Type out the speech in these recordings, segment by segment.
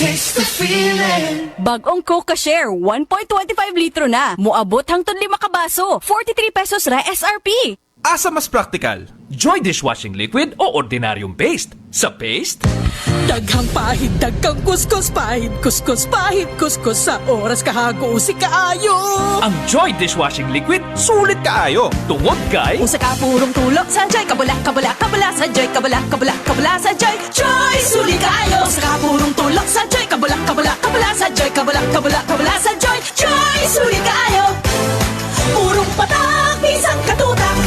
Taste the feeling. Bag-ong Coca Share, 1.25 litro na. Muabot hangtod 5 ka baso. 43 pesos ra SRP. Asa mas practical? Joy dishwashing liquid o ordinaryong paste? Sa paste? Daghang pahid, daghang kuskus, pahid, kuskus, pahid, kuskus sa oras kahago si kaayo. Ang Joy dishwashing liquid, sulit kaayo. Tungod kay Usa ka purong tulok sa Joy, kabula, kabula, kabula sa Joy, kabula, kabula, kabula sa Joy. Joy, sulit kaayo. Usa ka purong tulok sa Joy, kabula, kabula, kabula sa Joy, kabula, kabula, kabula sa Joy. Joy, sulit kaayo. Purong patak, bisang katutak.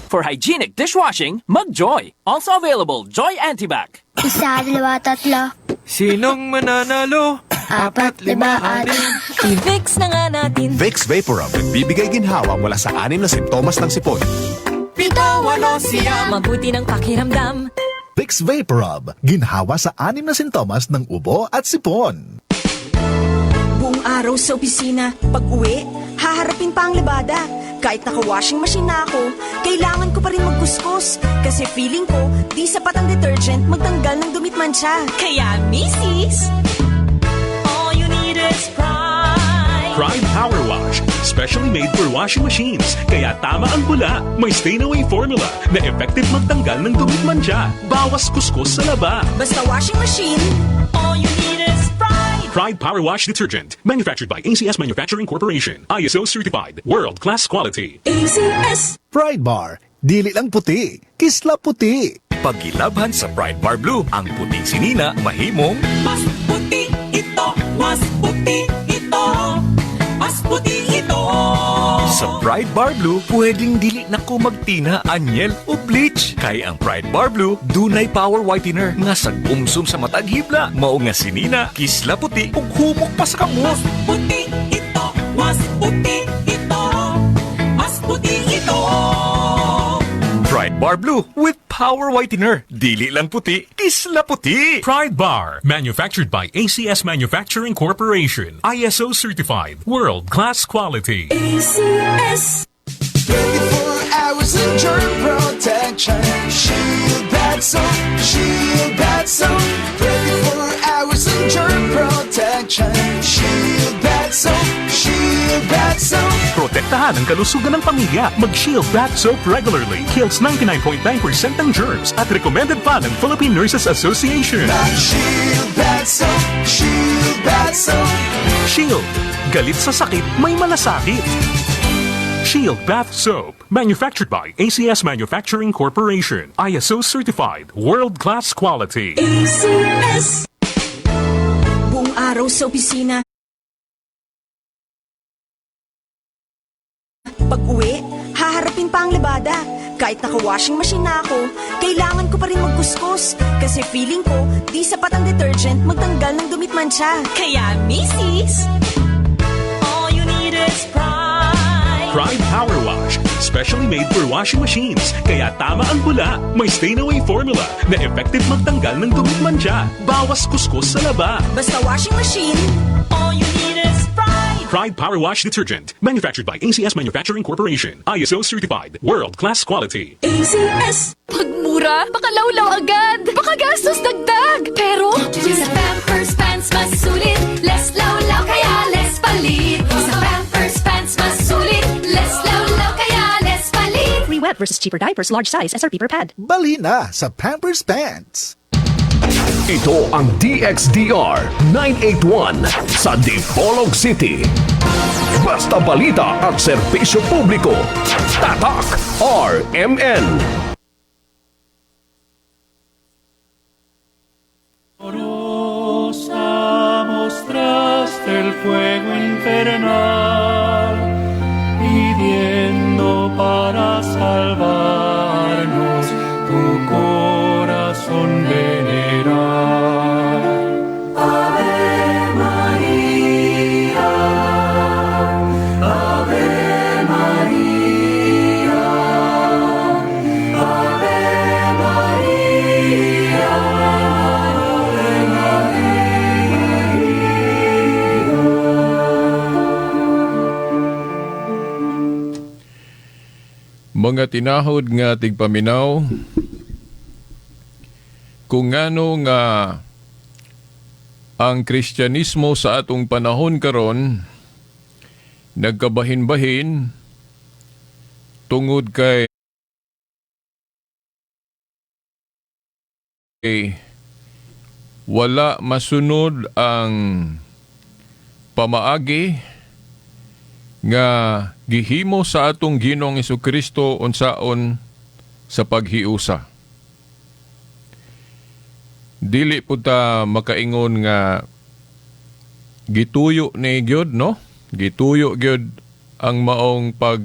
For hygienic dishwashing, mag-Joy. Also available, Joy Antibac. Isa, dalawa, tatlo. Sinong mananalo? Apat, lima, anim. I-Vicks na nga natin. Vicks VapoRub, nagbibigay ginhawa mula sa anim na simptomas ng sipon. Pito, walo, siyam. Mabuti ng pakiramdam. Vicks VapoRub, ginhawa sa anim na sintomas ng ubo at sipon. Buong araw sa opisina, pag uwi, haharapin pa ang labada. Kahit naka-washing machine na ako, kailangan ko pa rin magkuskus. Kasi feeling ko, di sapat ang detergent magtanggal ng dumi't mantsa. Kaya, misis, all you need is Pride. Pride Power Wash, specially made for washing machines. Kaya tama ang bula. May stain-away formula na effective magtanggal ng dumi't mantsa. Bawas kuskus sa laba. Basta washing machine, All you need is Pride. Pride Power Wash Detergent, manufactured by ACS Manufacturing Corporation. ISO certified, world-class quality. ACS. Pride Bar, dili lang puti, kisla puti. Pagilabhan sa Pride Bar Blue, ang puting sinina mahimong Mas puti ito, mas puti ito, mas puti ito. Sa Pride Bar Blue, pwedeng dili na ko magtina, anyel o bleach. Kay ang Pride Bar Blue, dunay power whitener nga sag-umsum sa matag hibla. Mao nga sinina, kisla puti ug humok pa sa kamot. Mas puti ito, mas puti ito, mas puti ito. Pride Bar Blue with power whitener. Dili lang puti, kisla puti. Pride Bar, manufactured by ACS Manufacturing Corporation. ISO certified, world-class quality. ACS. 24 hours of germ protection. Shield Bath Soap, Shield Bath Soap. 24 hours of germ protection. Shield Bath Soap, Shield Bath Soap. Protektahan ang kalusugan ng pamilya. Mag-Shield Bath Soap regularly. Kills 99.9% ng germs at recommended pa ng Philippine Nurses Association. Shield Bath Soap, Shield Bath Soap. Shield. Galit sa sakit, may malasakit. Shield Bath Soap. Manufactured by ACS Manufacturing Corporation. ISO certified. World-class quality. ACS. Buong araw sa opisina, pag uwi, haharapin pa ang labada. Kahit naka-washing machine na ako, kailangan ko pa rin magkuskus. Kasi feeling ko, di sapat ang detergent magtanggal ng dumi't mantsa. Kaya, misis, all you need is Pride. Pride Power Wash. Specially made for washing machines. Kaya tama ang bula. May stain-away formula na effective magtanggal ng dumi't mantsa. Bawas kuskus sa laba. Basta washing machine, All you need is Pride. Pride Power Wash Detergent. Manufactured by ACS Manufacturing Corporation. ISO certified. World-class quality. ACS. Pagmura, baka lawlaw agad. Baka gastos dagdag. Pero, Sa Pampers Pants mas sulit, less lawlaw kaya less palit. Sa Pampers Pants mas sulit, less lawlaw kaya less palit. Free wet versus cheaper diapers, large size, SRP per pad. Balhin na sa Pampers Pants. Ito ang DXDR 981 sa Dipolog City. Basta balita at serbisyo publiko. Tatak RMN. Rosa, mostraste el fuego infernal, pidiendo para salvarnos tu corazón veneral. Ave María, Ave María, Ave María, Ave. Mga tinahod nga tigpaminaw, kung ngano nga Ang Kristyanismo sa atong panahon karon nagkabahin-bahin tungod kay wala masunod ang pamaagi nga gihimo sa atong Ginoong Hesukristo unsaon sa paghiusa. Dili pud ta makaingon nga gituyo ni gyud, no? Gituyo gyud ang maong pag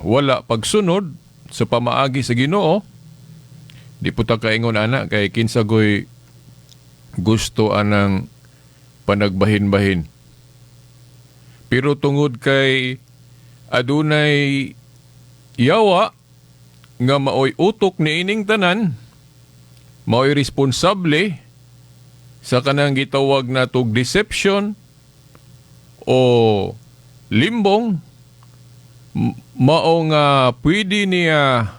wala pagsunod sa pamaagi sa Ginoo. Di pud ta kaingon ana kay kinsa goy gusto anang panagbahin-bahin. Pero tungod kay adunay yawa nga maoy utok niining tanan, maoy responsable sa kanang gitawag natog deception o limbong, mao nga pwede niya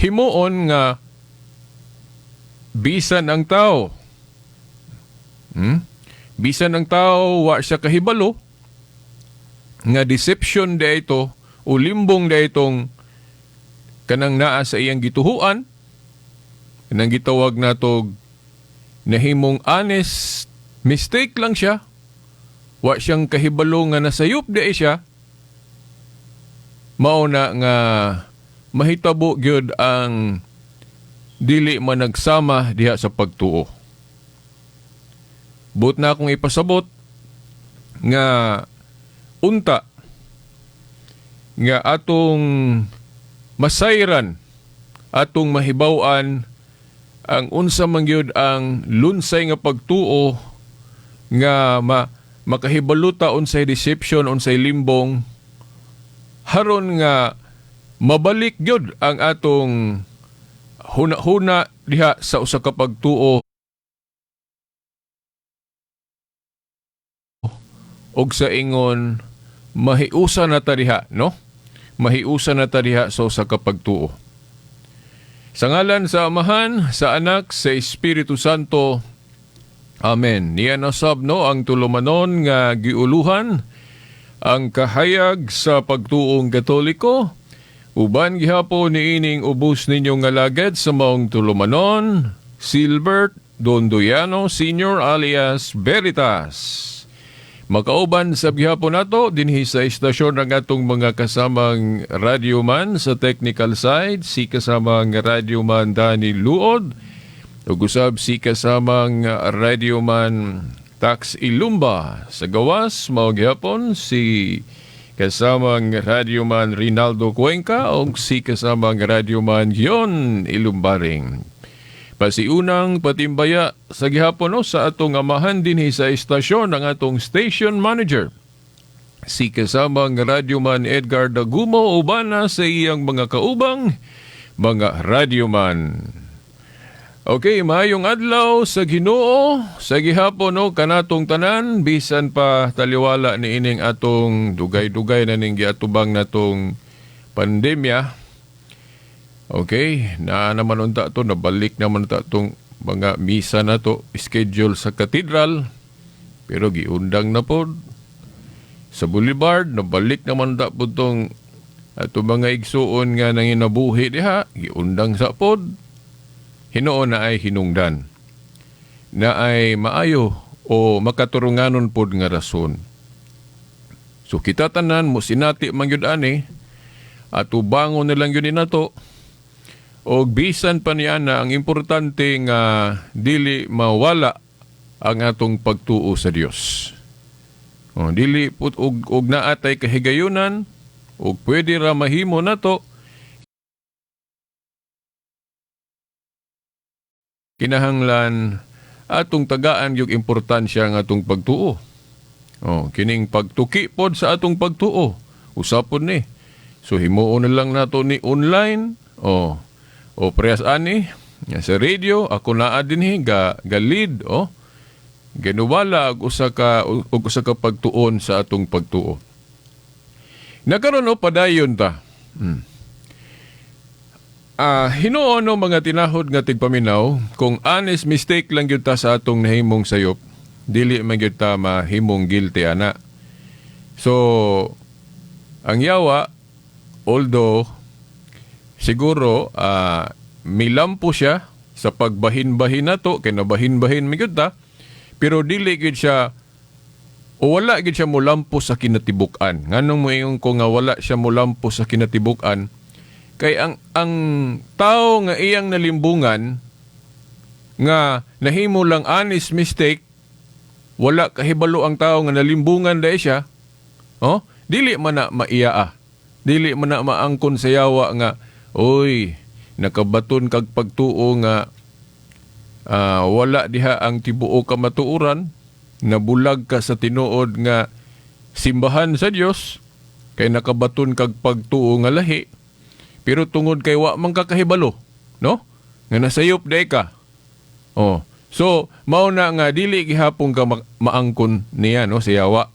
himuon nga bisan ang tao. Bisan ang tao wa siya kahibalo nga deception di ito o limbong di itong kanang naa sa iyang gituhuan, kanang gitawag natog nahimong honest mistake lang siya, wa siyang kahibalo nga nasayop di siya, mao na nga mahitabo gyud ang dili managsama diha sa pagtuo. But na akong ipasabot nga unta nga atong masayran, atong mahibaw-an ang unsa man gyud ang lunsay nga pagtuo nga makahibaluta unsay deception, unsay limbong, haron nga mabalik gyud ang atong huna-huna diha sa usa ka pagtuo og sa ingon mahiusa na ta diha, no? Mahiusa na ta diha sa usa ka pagtuo. Sa ngalan sa Amahan, sa Anak, sa Espiritu Santo. Amen. Niya nasab, no, ang tulumanon nga giuluhan ang kahayag sa pagtuong Katoliko. Uban gihapon niining ubos ninyong alagad sa maong tulumanon, Silbert Dondoyano Senior alias Veritas. Makauban sa gihapon nato dinhi sa istasyon ang atong mga kasamang radyoman sa technical side, si kasamang radyoman Danny Luod, ug usab si kasamang radyoman Tax Ilumba. Sa gawas mao gihapon si kasamang radyoman Rinaldo Cuenca ug si kasamang radyoman Gion Ilumbaring. Pasiunang patimbaya sa gihapon, no, sa atong amahan dinhi sa istasyon ang atong station manager, si kasamang radyoman Edgar Dagumo, ubana sa iyang mga kaubang mga radyoman. Okay, maayong adlaw sa Ginoo sa gihapon, no, kanatong tanan, bisan pa taliwala ni ining atong dugay-dugay na ning giatubang natong pandemya. Okay, na naman unta to, nabalik naman unta tong mga misa na to, schedule sa katedral, pero giundang na pod. Sa boulevard, nabalik naman unta pod tong ato mga igsuon nga nanginabuhi diha, giundang sa pod. Hinuon na ay hinungdan, na ay maayo o makaturunganon pod nga rason. So kita tanan mo sinati man gyud ani, ato bangon na lang gyud ni nato. Og bisan pa niya na ang importante nga dili mawala ang atong pagtuo sa Dios. O, dili put og naatay kahigayunan og pwede ra mahimo nato, kinahanglan atong tagaan yung importansya ng atong pagtuo. O, kining pagtuki pod sa atong pagtuo, usapon ni. So himuon na lang nato ni online o prehas ani sa radio ako naa dinhi ga lead o ginuwala og usa ka pagtuon sa atong pagtuo. Nakaron o padayon ta. Hinuon no, mga tinahod nga tigpaminaw, kung honest mistake lang gyud ta sa atong nahimong sayop, dili man gyud ta mahimong guilty ana. So, ang yawa, although siguro milampo siya sa pagbahin-bahin nato kay nabahin-bahin man gyud ta, pero dili gyud siya o wala gyud siya molampo sa kinatibuk-an. Nganong moingon ko nga wala siya molampo sa kinatibuk-an? Kay ang tao nga iyang nalimbungan nga nahimo lang honest mistake, wala kahibalo ang tao nga nalimbungan dahil siya, oh, dili man na maiyaa. Dili man na maangkon sa yawa nga, "Oy, nakabaton kag pagtuo nga wala diha ang tibuok kamatuoran, nabulag ka sa tinuod nga simbahan sa Dios kay nakabaton kag pagtuo nga lahi," pero tungod kay wa man ka kahibalo, no, nga nasayop day ka. Oh, so mao na nga dili gihapon ka maangkon niya, no, sa yawa.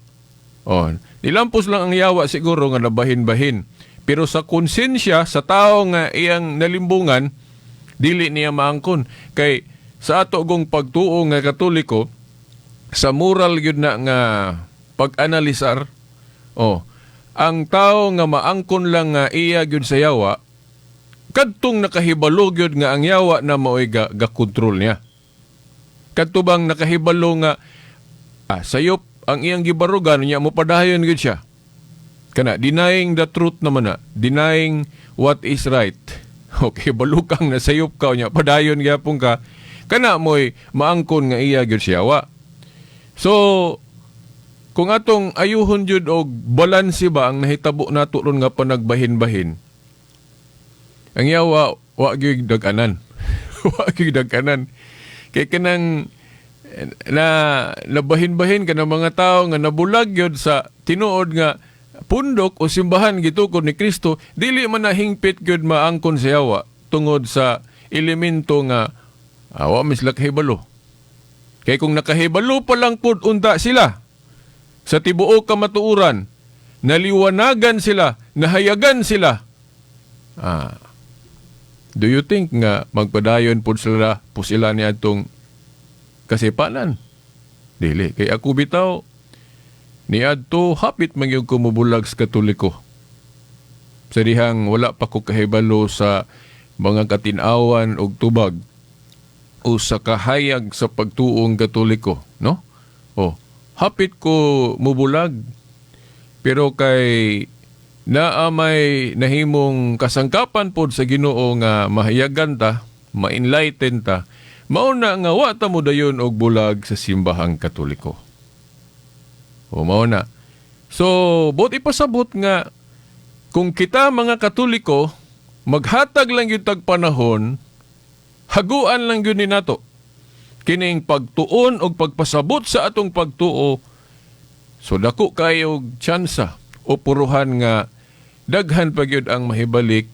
Oh, nilampos lang ang yawa siguro nga nabahin-bahin, pero sa konsensya sa tao nga iyang nalimbungan, dili niya maangkon, kay sa ato gong pagtuo nga Katoliko, sa moral gyud na nga pag-analisar, oh, ang tao nga maangkon lang nga iya gyud sa yawa, kadtong nakahibalo gyud nga ang yawa na maoy ga-control niya. Kadto bang nakahibalo nga sayop ang iyang gibarugan niya, mo padayon gyud siya. Kana denying the truth naman na, denying what is right. Okay, balukang nasayop ka niya, padayon gyapon ka, kana mo'y maangkon nga iya gyud siya yawa. So, kung atong ayuhon jud og balanse ba ang nahitabo nato ron nga panagbahin-bahin, ang yawa wa gyud dag-anan. Wa gyud dag-anan. Kay kanang na nabahin-bahin ka ng mga tao nga nabulag gyud sa tinuod nga pundok o simbahan gitukod ni Kristo, dili man na hingpit gyud maangkon sa yawa tungod sa elemento nga wa man sila kahibalo. Kay kung nakahibalo pa lang pud unta sila sa tibuok kamatuoran, naliwanagan sila, nahayagan sila, do you think nga magpadayon pud sila po sila niadtong kasipanan? Dili. Kay ako bitaw, niadto hapit man gyud ko mobulag sa Katoliko. Sa dihang wala pa ko kahibalo sa mga katin-awan og tubag o sa kahayag sa pagtuong Katoliko, no? Oh, hapit ko mubulag, pero kay naa may nahimong kasangkapan pod sa Ginoo nga mahayagan ta, ma-enlighten ta, mao na nga wa ta mo dayon og bulag sa simbahang Katoliko. O mao na. So, bot ipasabot nga kung kita mga Katoliko maghatag lang gyud tag panahon, haguan lang gyud ni nato kining pagtuon og pagpasabot sa atong pagtuo, so dako kayo og tsansa o puruhan nga daghan pa gyud ang mahibalik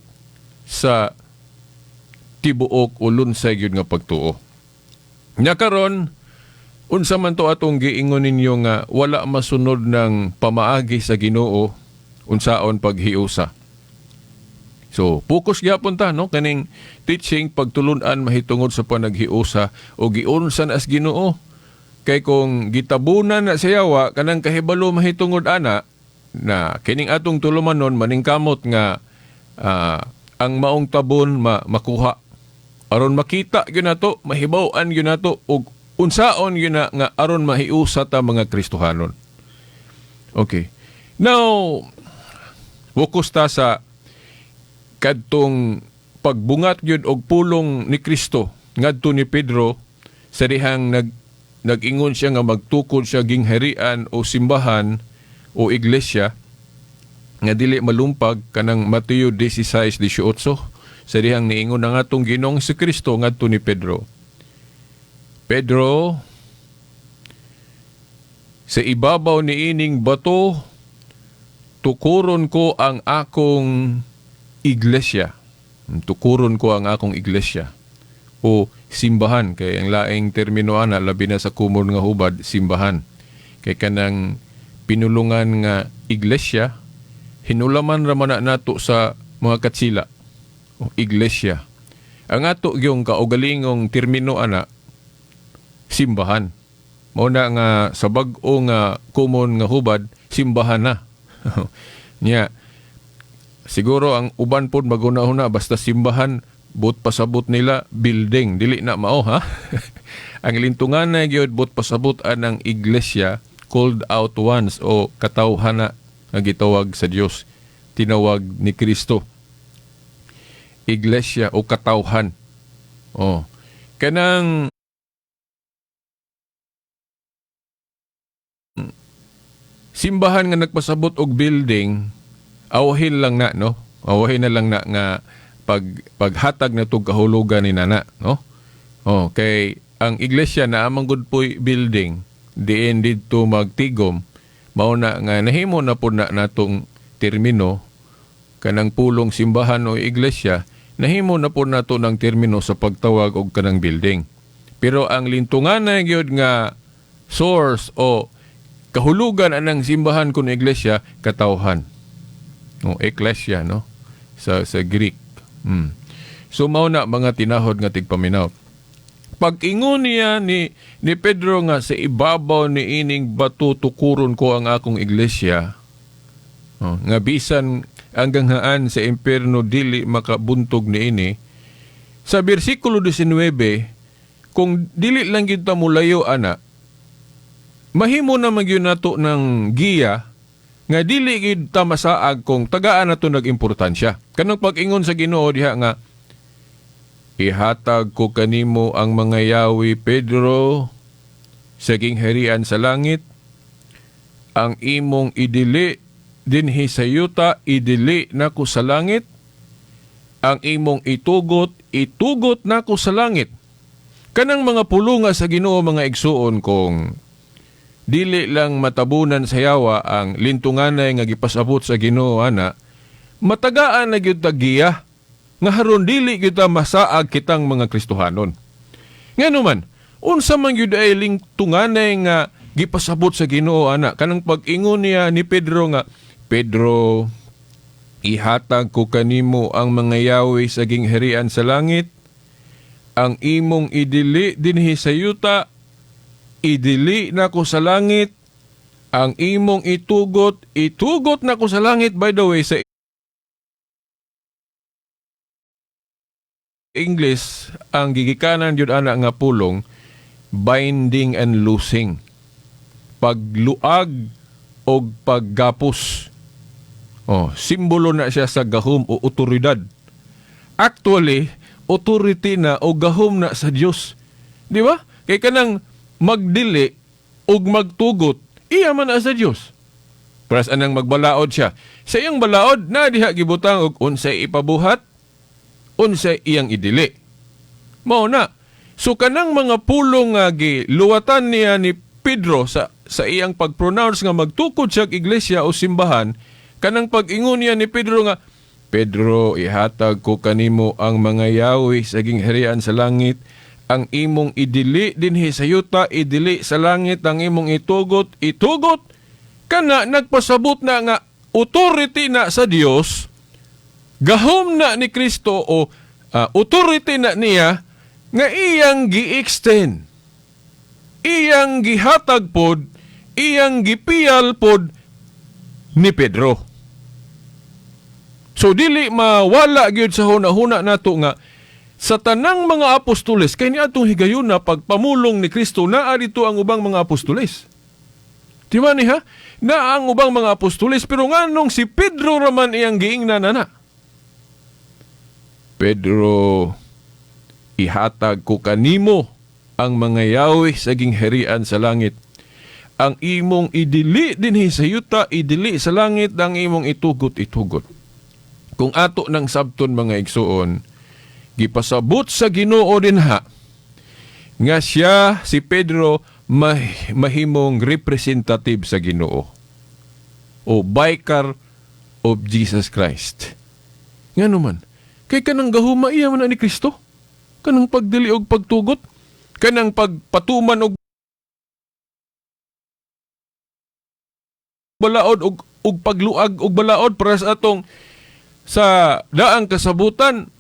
sa tibuok o lunsay gyud nga pagtuo. Nya karon, unsa man to atong giingon ninyo nga wala masunod ng pamaagi sa Ginoo unsaon paghiusa? So, focus gyapon ta, no, kaning teaching pagtulun-an mahitungod sa panaghiusa o giunsan as Ginoo. Kay kung gitabunan na sa yawa kanang kahibalo mahitungod ana na kining atong tulumanon maningkamot nga ang maong tabon makuha aron makita gyud nato, mahibaw-an gyud nato og unsaon gyud na nga aron mahiusa ta mga Kristohanon. Okay. Now, focus ta sa kadtong pagbungat gyud og pulong ni Kristo ngadto ni Pedro sa dihang nag-ingon siya nga magtukod siya gingharian o simbahan o iglesia nga dili malumpag, kanang Mateo 16:18, sa dihang niingon ang atong Ginoong si Kristo ngadto ni Pedro. "Pedro, sa ibabaw ni ining bato tukuron ko ang akong iglesia." Tukuron ko ang akong iglesia o simbahan, kay ang laing termino ana, labi na sa kumon nga hubad, simbahan. Kay kanang pinulungan nga iglesia, hinulaman ra man na nato sa mga katsila. O iglesia. Ang ato yung kaugalingong termino ana, simbahan. Mao na nga sa bag-o nga common nga hubad, simbahan na. Nya siguro ang uban pod maguna-huna basta simbahan, buot pasabot nila building. Dili na mao, ha. Ang lintungan na gyud, buot pasabot anang iglesia, called out ones o katawhan na nga gitawag sa Dios, tinawag ni Kristo. Iglesia o katawhan. Oh. Kanang simbahan nga nagpasabot og building, awahil lang na, no? Awahin na lang na nga paghatag na tog kahulugan ni nana, no? Oh, kay ang iglesia na amang good poy building diin didto magtigom, mao na nga nahimo na pod na natong termino kanang pulong simbahan o iglesia, nahimo na pod nato ng termino sa pagtawag og kanang building. Pero ang lintungan na gyud nga source o kahulugan anang simbahan kun iglesia, katawhan. O eklesia, no? Sa Greek. So mao na, mga tinahod nga tigpaminaw. Pag-ingon niya ni Pedro nga sa ibabaw ni ining bato tukuron ko ang akong iglesia, oh, nga bisan ang ganghaan sa impierno dili makabuntog niini. Sa bersikulo 19, kung dili lang gyud ta mulayo ana, mahimo na magyud nato ng giya nga dili gyud ta masaag kung tagaan nato nag-importansya. Kanang pag-ingon sa Ginoo diha nga ihatag ko kanimo ang mga yawi, Pedro, sa gingharian sa langit, ang imong idili dinhi sa yuta, idili nako sa langit, ang imong itugot, itugot nako sa langit. Kanang mga pulunga sa Ginoo, mga igsuon, kung dili lang matabunan sa yawa ang lintunganay nga gipasabot sa Ginoo ana, matagaan na gyud tagiya nga haron dili gyud ta masaag kitang mga Kristohanon. Ngano man, unsa man gyud ay lintunganay nga gipasabot sa Ginoo ana, kanang pag-ingon niya ni Pedro nga, Pedro, ihatag ko kanimo ang mga yawi sa gingharian sa langit, ang imong idili dinhi sa yuta, idili nako sa langit, ang imong itugot, itugot nako sa langit. By the way, sa English, ang gigikanan jud ana nga pulong, binding and loosing. Pagluag og paggapos. Oh, simbolo na siya sa gahom o otoridad. Actually, authority na o gahom na sa Dios. Di ba? Kay kanang magdili og magtugot, iya man na sa Dios. Pras anang magbalaod siya. Sa iyang balaod, na diha gibutang og unsay ipabuhat, unsay iyang idili. Mao na. So kanang mga pulong nga giluwatan niya ni Pedro sa iyang pag-pronounce nga magtukod siya iglesia o simbahan, kanang pag-ingon niya ni Pedro nga, Pedro, ihatag ko kanimo ang mga yawi sa gingharian sa langit, ang imong idili dinhi sa yuta, idili sa langit, ang imong itugot, itugot. Kana nagpasabot na nga authority na sa Dios, gahom na ni Kristo o authority na niya nga iyang gi-extend, iyang gihatag pod, iyang gipiyal pod ni Pedro. So dili mawala gyud sa hunahuna nato nga sa tanang mga apostoles, kay niadtong higayuna pagpamulong ni Kristo naa dito ang ubang mga apostoles. Di ba niya? Naa ang ubang mga apostoles, pero nganong si Pedro raman iyang giingnan ana? Pedro, ihatag ko kanimo ang mga yawi sa gingharian sa langit. Ang imong idili dinhi sa yuta, idili sa langit, ang imong itugot, itugot. Kung ato ng sabton, mga igsuon, gipasabot sa Ginoo dinha nga siya si Pedro mahimong representative sa Ginoo o vicar of Jesus Christ. Ngano man, kay kanang gahuma iya man ni Kristo, kanang pagdili og pagtugot, kanang pagpatuman og balaod og pagluag og balaod para sa atong sa daang kasabutan.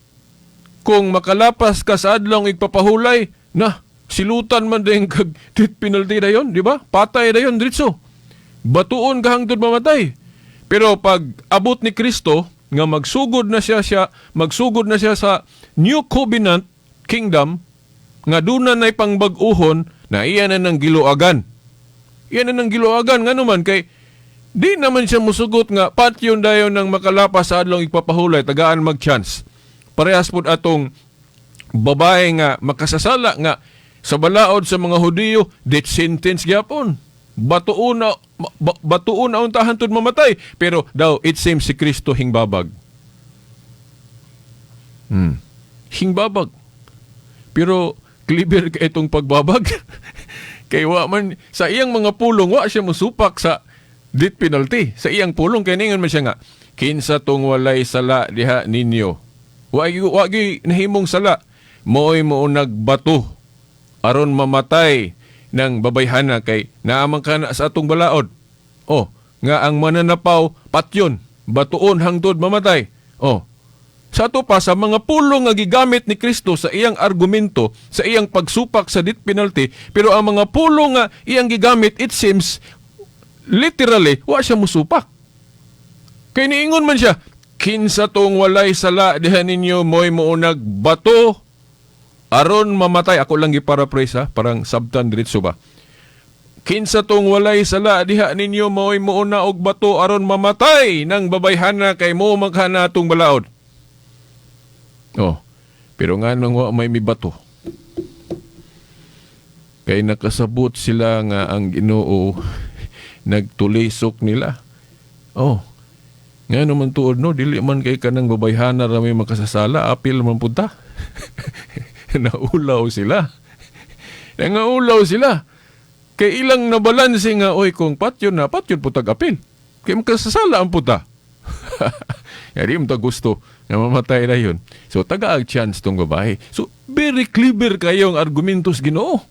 Kung makalapas ka sa adlong igpapahulay, na silutan man din kag death penalty dayon, di ba? Patay dayon diretso. Batuon ka hangtod mamatay. Pero pag abot ni Kristo nga magsugod na siya sa New Covenant Kingdom nga duna nay pangbag-uhon na iya na nang giluagan. Iya na nang giluagan ngano man kay di naman siya musugot nga patyon dayon ng makalapas sa adlong igpapahulay, tagaan mag-chance. Parehas pud atong babae nga makasasala nga sa balaod sa mga Hudiyo, death sentence gyapon. Batuon na unta hangtod mamatay. Pero daw it seems si Kristo hingbabag. Hingbabag. Pero clever kay itong pagbabag. Kay wa man sa iyang mga pulong, wa siya musupak sa death penalty. Sa iyang pulong kay ningon man siya nga, kinsa tong walay sala diha ninyo. Wa gi nahimong sala, mo'y mounag bato aron mamatay ng babayhana kay naamang kana sa atong balaod. Oh, nga ang mananapaw patyon, batuon hangtod mamatay. Oh. Sa ato pa, sa mga pulong nga gigamit ni Kristo sa iyang argumento, sa iyang pagsupak sa death penalty, pero ang mga pulong nga iyang gigamit, it seems, literally, wa siya musupak. Kay niingon man siya, kinsa tong walay sala diha ninyo mo'y mounag bato aron mamatay. Ako lang giparaphrase ha, parang sabtan diretso ba. Kinsa tong walay sala diha ninyo mo'y muuna og bato aron mamatay nang babayhana kay mo maghana atong balaod. Oh, pero nga nung wa may mibato. Kay nakasabot sila nga ang Ginoo nagtulisok nila. Oh, nga naman tuod no, dili man kay kanang babayhana ra may makasasala, apil man punta. Naulaw sila. Nangaulaw sila. Kay ilang nabalanse nga, oy, kung patyon na, patyon putag apil. Kay makasasala ang puta. Kaya di mo ta gusto nga mamatay na yun. So, taga ang chance tong babae. So, very clever kayong argumentos Ginoo.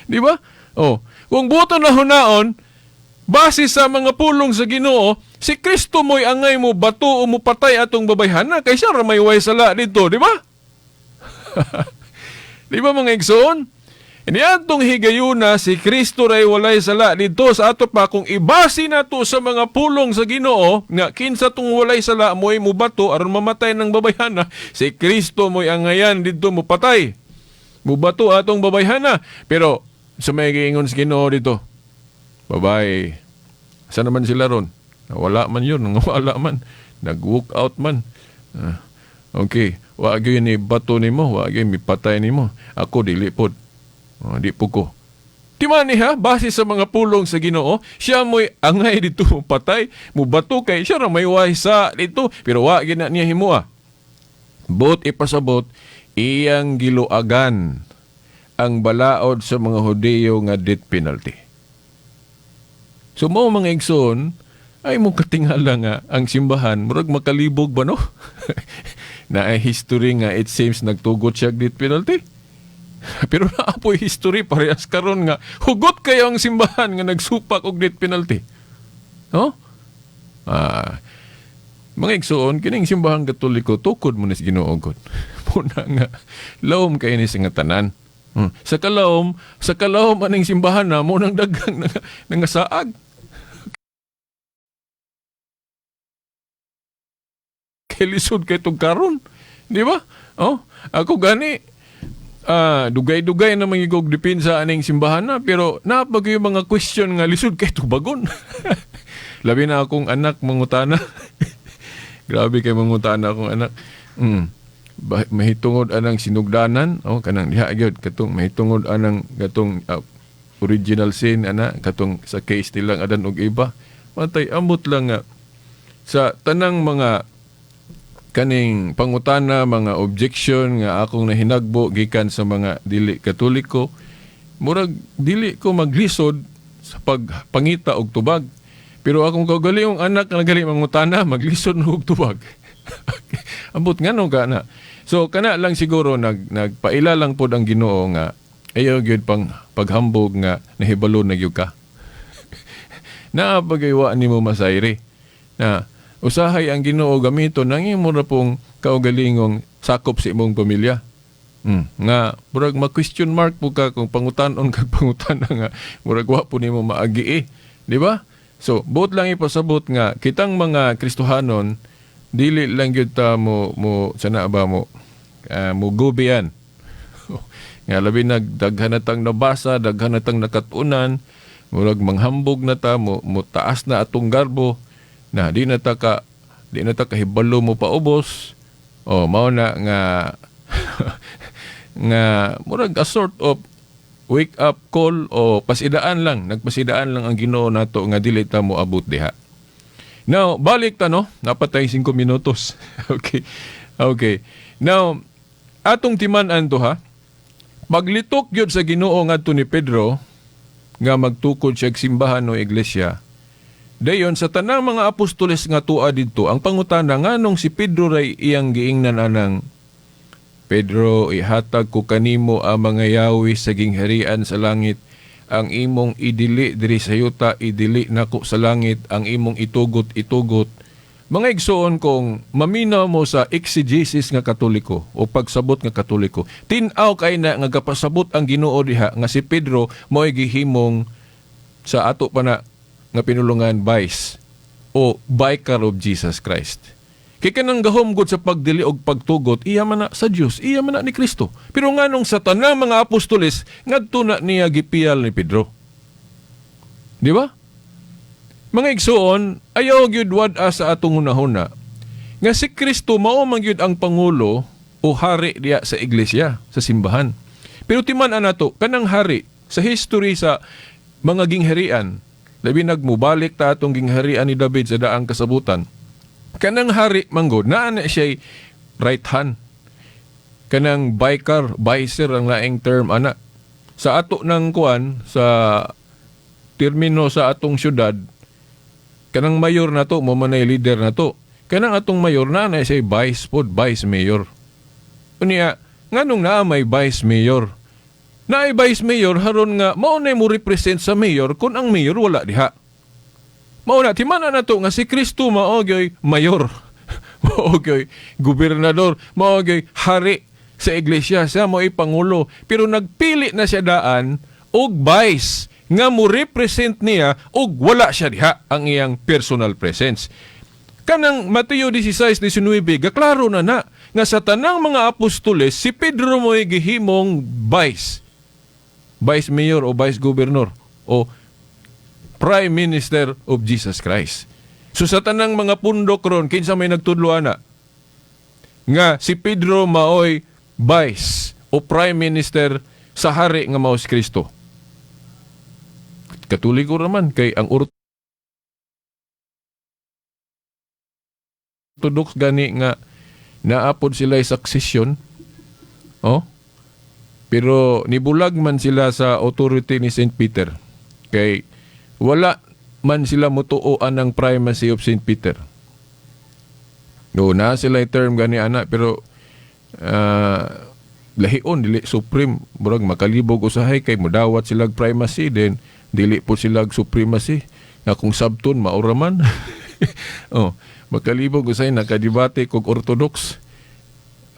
Di ba? Oh, kung buto na hunaon, base sa mga pulong sa Ginoo, si Kristo mo'y angay mo bato o mo patay atong babayhana kay siya ra may way sala dito, di ba? Di ba mga igsoon? Niadtong higayuna si Kristo ray walay sala dito sa ato pa kung ibase nato sa mga pulong sa Ginoo nga kinsa tong walay sala mo'y mubato aron mamatay ng babayhana, si Kristo mo'y angayan didto mupatay. Mubato atong babayhana. Pero sa may giingon sa Ginoo dito, babae, saan naman sila ron? Wala man yun, wala man. Nag-walk out man. Okay, wa gyud ni bato nimo, wa gyud mipatay nimo. Ako dili pod. Oh, di po ko. Timani ha, base sa mga pulong sa Ginoo, siya mo'y angay dito patay, mubato kay siya ra may waysa dito, pero wa gina niya himua. Bot ipasabot, iyang giluagan ang balaod sa mga Hudiyo nga death penalty. So mao mga igsoon, ay mo katingala nga ang simbahan murag makalibog ba no? Na history nga it seems nagtugot siya death penalty. Pero naapoy history parehas karon nga hugot kayo ang simbahan nga nagsupak og death penalty. No? Mga igsoon, kining simbahang Katoliko tukod mo ni sa Ginoo God. Muna nga lawom kay ni sa nga tanan. Sa kalawom aning simbahan na mo nang daghang nangasaag. Kay lisod kay tug karon, di ba? Oh, ako gani dugay-dugay na mangigog depensa aning simbahan na, pero napag yung mga question nga lisod kay tubagon. Labi na akong anak mangutana. Grabe kay mangutana akong anak. Mahitungod anang sinugdanan, oh kanang diha gyud katong mahitungod anang katong original sin ana katong sa case nilang Adan og Eva. Matay amot lang nga sa tanang mga kaning pangutana, mga objection nga akong nahinagbo gikan sa mga dili Katoliko, murag dili ko maglisod sa pagpangita og tubag. Pero akong kaugalingong anak nga gali mangutana, maglisod na og tubag. Ambot ngano ka na. So kana lang siguro nagpaila lang pod ang Ginoo nga ayaw gyud pang paghambog nga nahibalo na gyud ka. Naa pagaywa nimo masayri. Na usahay ang Ginoo gamiton nang imo ra pong kaugalingong Sakop sa imong pamilya. Nga murag ma-question mark po ka kung pangutan-on kag pangutan nga murag wa po nimo maagi eh. Di ba? So, buot lang ipasabot nga kitang mga Kristohanon dili lang gyud ta mo mo sana ba mo mo gubian. Nga labi nag daghan na tang nabasa, daghan na tang nakatunan, murag manghambog na ta mo, mo taas na atong garbo na di na ta kahibalo mo paubos. O mao na nga nga murag a sort of wake up call o pasidaan lang, nagpasidaan lang ang Ginoo nato nga dili ta mo abot diha. Now, balik ta, no, napatay 5 minutos. Okay. Now, atong timan-an to ha. Paglitok gyud sa Ginoo ngadto ni Pedro nga magtukod siya simbahan o iglesia. Dayon sa tanang mga apostoles nga tua didto, ang pangutana, nganong si Pedro ray iyang giingnan anang, "Pedro, ihatag ko kanimo ang mga yawi sa gingharian sa langit. Ang imong idili diri sa yuta, idili nako sa langit. Ang imong itugot, itugot." Mga igsoon, kung maminaw mo sa exegesis nga Katoliko o pagsabot nga Katoliko, tin-aw kay na nga gapasabot ang Ginoo diha nga si Pedro mo'y gihimong, sa ato pa na nga pinulungan, vice o vicar of Jesus Christ. Kay kanang gahom gud sa pagdili og pagtugot, iya man na sa Dios, iya man na ni Kristo. Pero nganong sa tanang mga apostoles, ngadto na niya gipiyal ni Pedro? Di ba? Mga igsoon, ayaw gyud wad-a sa atong hunahuna nga si Kristo mao man gyud ang pangulo o hari diya sa iglesia, sa simbahan. Pero timan-an nato kanang hari sa history sa mga gingharian, labi nagmubalik ta atong gingharian ni David sa daang kasabutan. Kanang hari manggod naa na siya right hand. Kanang vicar, vicer ang laing term ana. Sa ato ng kuan, sa termino sa atong syudad, kanang mayor na to, mo man leader na to. Kanang atong mayor na na siya vice pod, vice mayor. Unya, nganong naa may vice mayor? Naay vice mayor haron nga mao na mo represent sa mayor kung ang mayor wala diha. Mao na timan na to nga si Kristo mao gyoy mayor. Mao gyoy gobernador, mao gyoy hari sa iglesia, siya mo'y pangulo. Pero nagpili na siya daan og vice nga mo represent niya og wala siya diha ang iyang personal presence. Kanang Mateo 16:19, gaklaro na na nga sa tanang mga apostoles, si Pedro mo'y gihimong vice. Vice mayor o vice governor o prime minister of Jesus Christ. So sa tanang mga pundok ron, kinsa may nagtudlo ana? Nga si Pedro maoy vice o prime minister sa hari nga mao si Kristo. Katoliko raman kay ang Orthodox gani nga naapod sila succession. Oh. Pero nibulag man sila sa authority ni St. Peter. Kay wala man sila mutuo ang primacy of St. Peter. No, na sila term gani ana, pero lahion dili supreme, murag makalibog usahay kay mudawat sila primacy, then dili po sila supremacy nga kung sabton maura man. Oh, makalibog usahay nakadebate kog Orthodox.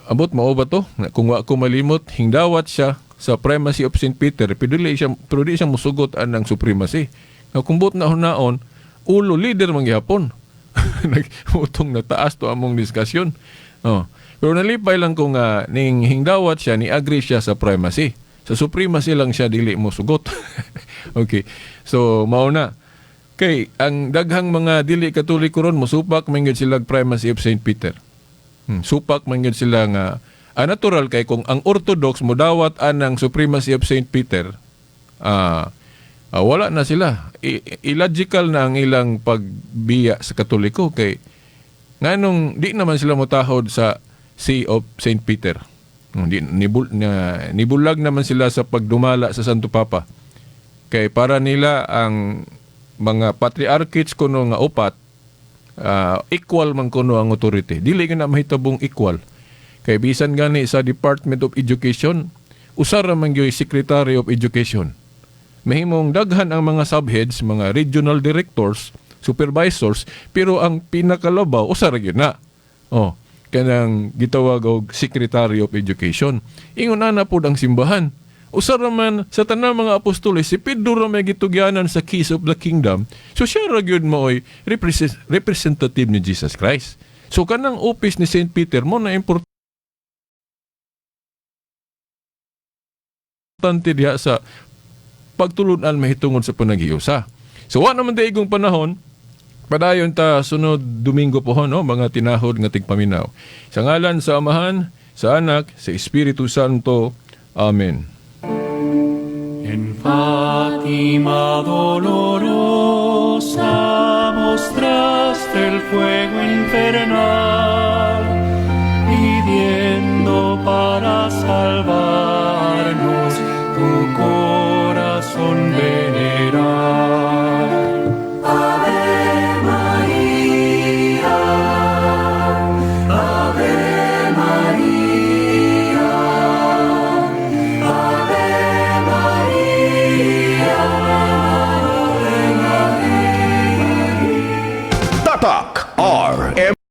Abot mao ba to? Kung wa ko malimot, hingdawat siya sa primacy of St. Peter pero di siya musugot anang supremacy. Nga kung buot na hunaon, ulo leader man gihapon. Nagutong na taas to among diskusyon. Oh. Pero nalipay lang ko nga ning hingdawat siya, ni agree siya sa primacy. Sa supremacy lang siya dili mo sugot. Okay. So mao na. Kay ang daghang mga dili Katoliko ron mosupak man gyud sila primacy of St. Peter. Supak man gyud sila nga natural kay kung ang Orthodox modawat anang supremacy of St. Peter, wala na sila. Illogical na ang ilang pagbiya sa Katoliko kay nganong di naman sila motahod sa See of St. Peter. Di, nibulag naman sila sa pagdumala sa Santo Papa. Kay para nila ang mga patriarchates kuno nga upat, equal man kuno ang authority. Dili na mahitabong equal. Kay bisan gani sa Department of Education, usa ra man gyud Secretary of Education. Mahimong daghan ang mga subheads, mga regional directors, supervisors, pero ang pinakalabaw usa ra gyud na. Oh, Kanang gitawag og Secretary of Education. Ingon ana pod ang simbahan. Usa ra man sa tanang mga apostoles, si Pedro ra may gitugyanan sa keys of the kingdom. So siya ra gyud maoy representative ni Jesus Christ. So kanang office ni Saint Peter mo na importante diha sa pagtulunan mahitungod sa panaghiusa. So wa naman daigong panahon, padayon ta sunod Domingo po, no, mga tinahod nga tigpaminaw. Sa ngalan sa Amahan, sa Anak, sa Espiritu Santo. Amen. En Fátima dolorosa mostraste el fuego infernal, pidiendo para salvarnos tu corazón veneral. Ave María, Ave María, Ave María, Ave María. Tatak RMN.